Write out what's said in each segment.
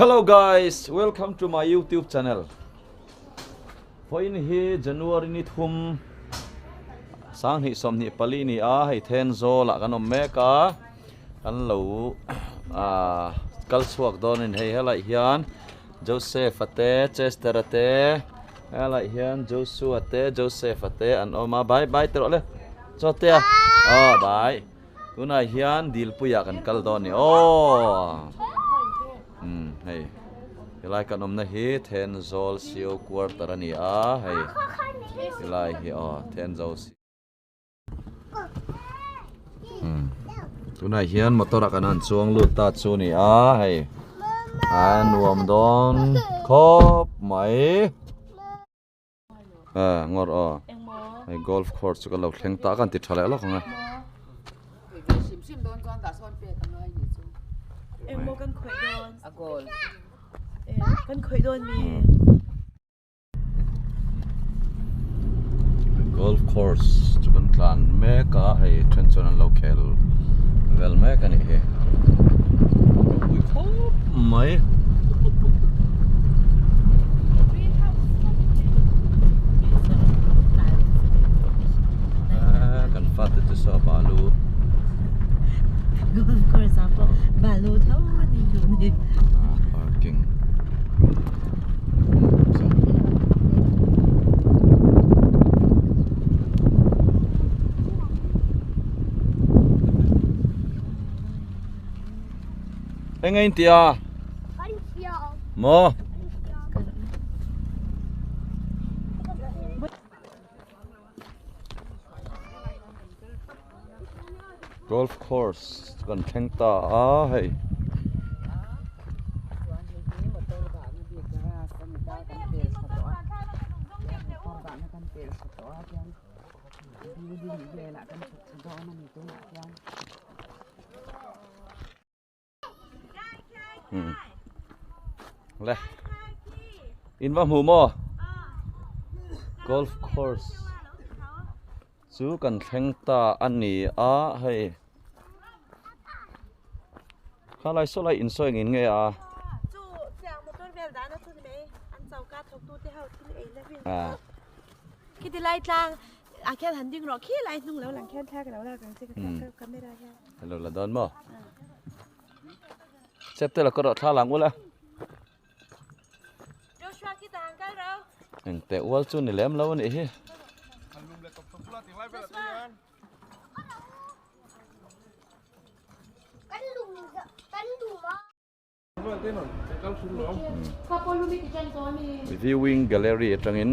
Hello guys, welcome to my YouTube channel. Vawiin hi January ni thum sanghnih sawmhnih pali ni a hei Thenzawl ah kan awm mek a kan lo ah kal chhuak dawn a ni hei helai hian Joseph a te Chester a te helai hian Joshua te Joseph a te an awm a bye bye ti rawh le chaw te a aw bye tunah hian dilpuiah kan kal dawn a ni aw umm hei helai kan awmna hi Thenzawl sio quarter a ni a hei helai hi aw Thenzawl Tunah hian motor ah kan han chuang lut ta chu ni a hei a nuam dawn khawp mai a ngawr aw hei golf course chu kan lo thleng ta a kan ti tha leh lawk ang a. Golf course chu kan tlan mek a hei then chuan an lo khel vel mek a nih hi ropui khawp mai. Kan fate chu saw balu golf course ah pawh balu tho a ni duh ni parking. Eng a inti a? Maw? Golf course kan thleng ta a hei. Le in va hmu maw golf course chu kan thleng ta a ni a hei khalai saw lai insawi ngin nge a Ah khian han ding rawh khi lai hnung lo lang khian thla ka lo lak ang che ka camera hian. Hello la dawn maw? Chep te la ka rawh thla lang ula. Joshua khi ta hang kal ro. Eng teh ual chu ni lem lo a nih hi. Viewing gallery atangin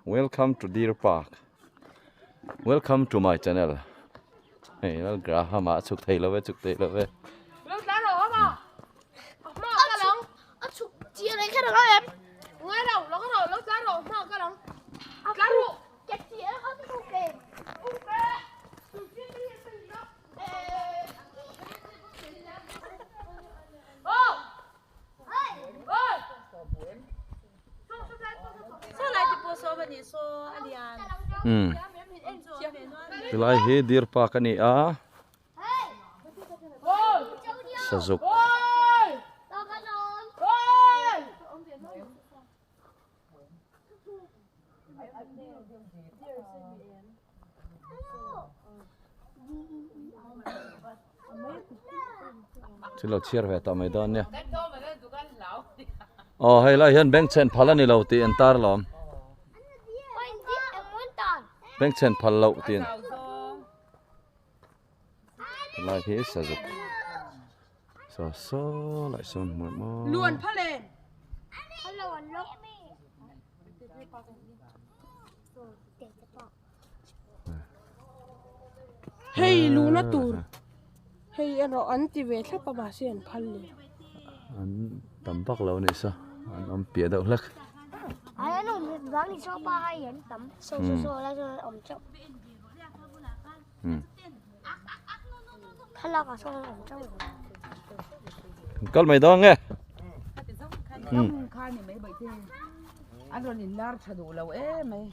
Welcome to Deer Park Welcome to my channel Hei lal Graham a chhuk thei lo ve chhuk thei lo ve Tilai hi deer park a ni a sazuk Thil lo chhiar ve tawh mai dawn nia. Aw hei lai hian bank chhen phal a ni lo tih an tar lawm. Bank chhen phal loh tih an Lai hi sazuk. Saw saw lai sawn hmuh maw. Luan phal em? Hei luna tur hei erawh an ti ve thlap a mahse an phal le. An tam vak lo anih saw an awm piah deuh hlek. Kal mai dawn nge. An rawn in lar tha duh lo em mai.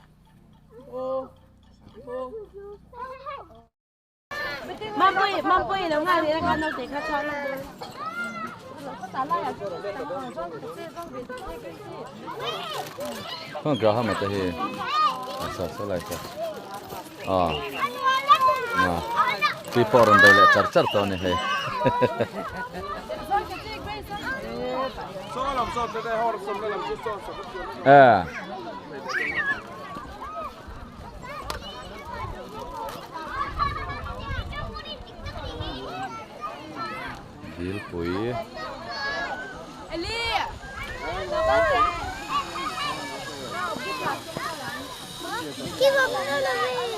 Mampui Mampui lo nga ni kha naute kha chhuak lawk dawn. Khaw Graham a te hi a sa sa lai sa. A na tui pawh rawn bei leh char char tawh a ni hei. Eh. Dilpui.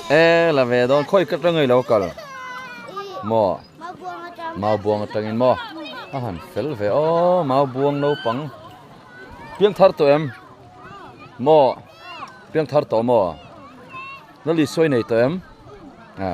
E la ve dawn khawi ka tang lo kal maw mau buang atangin maw a han fel ve aw mau buang naupang piang thar tawh em maw piang thar tawh maw lali sawi nei tawh em a.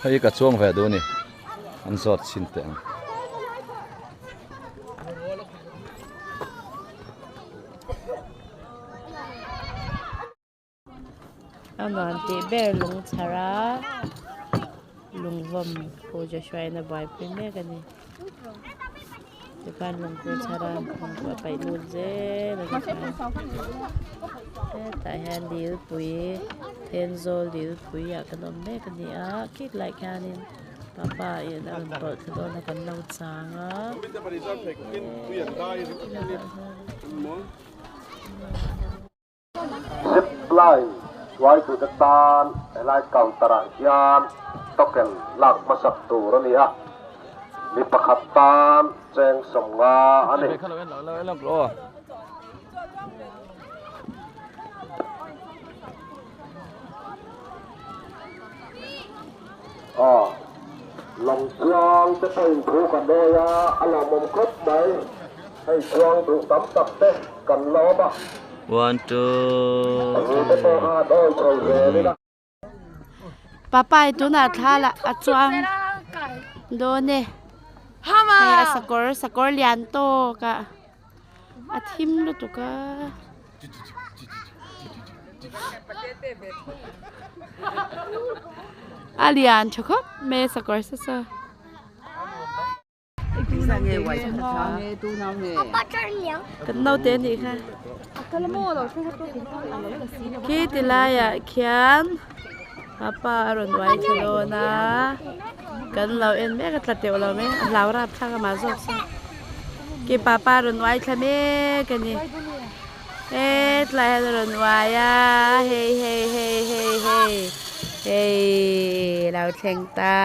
Hei ka chuang ve duh a ni an zawt chhin teh ang. A nuam tih ber lung chhar a lungvawm puja hruaina buaipui mek a ni. Tikhan lungphu chhar a lungphu a paih lut zel a ni hetah hian dilpui Thenzawl dilpui ah kan awm mek a ni a khilai khianin papa in a rawn tawlh thla dawn a kan lo chang a. Zip line hruaitute tan helai counter ah hian token lak hmasak tur a ni a, mi pakhat tan cheng 50 a ni. A lawng chuang te pawhin thu kan nawi a, a lawmawm khawp mai. Hei chuang duh tam tak te kan la awm a. One two Thu te pawh kha an awi chho zel ila. Papa hi tunah thla lah a chuang dawn e. Hei a sakawr sakawr lian tawk a a thim lutuk a. A lian tha khawp mai a sakawr sa saw. Kan naute anih kha khi ti laiah khian papa a rawn uai thla dawn a kan lo en mek a tla teuh lo mai a hlau rap thlak amah zawk sawn khi papa a rawn uai thla mek a ni hetlai hian a rawn uai a hei hei hei hei hei hei lo thleng ta.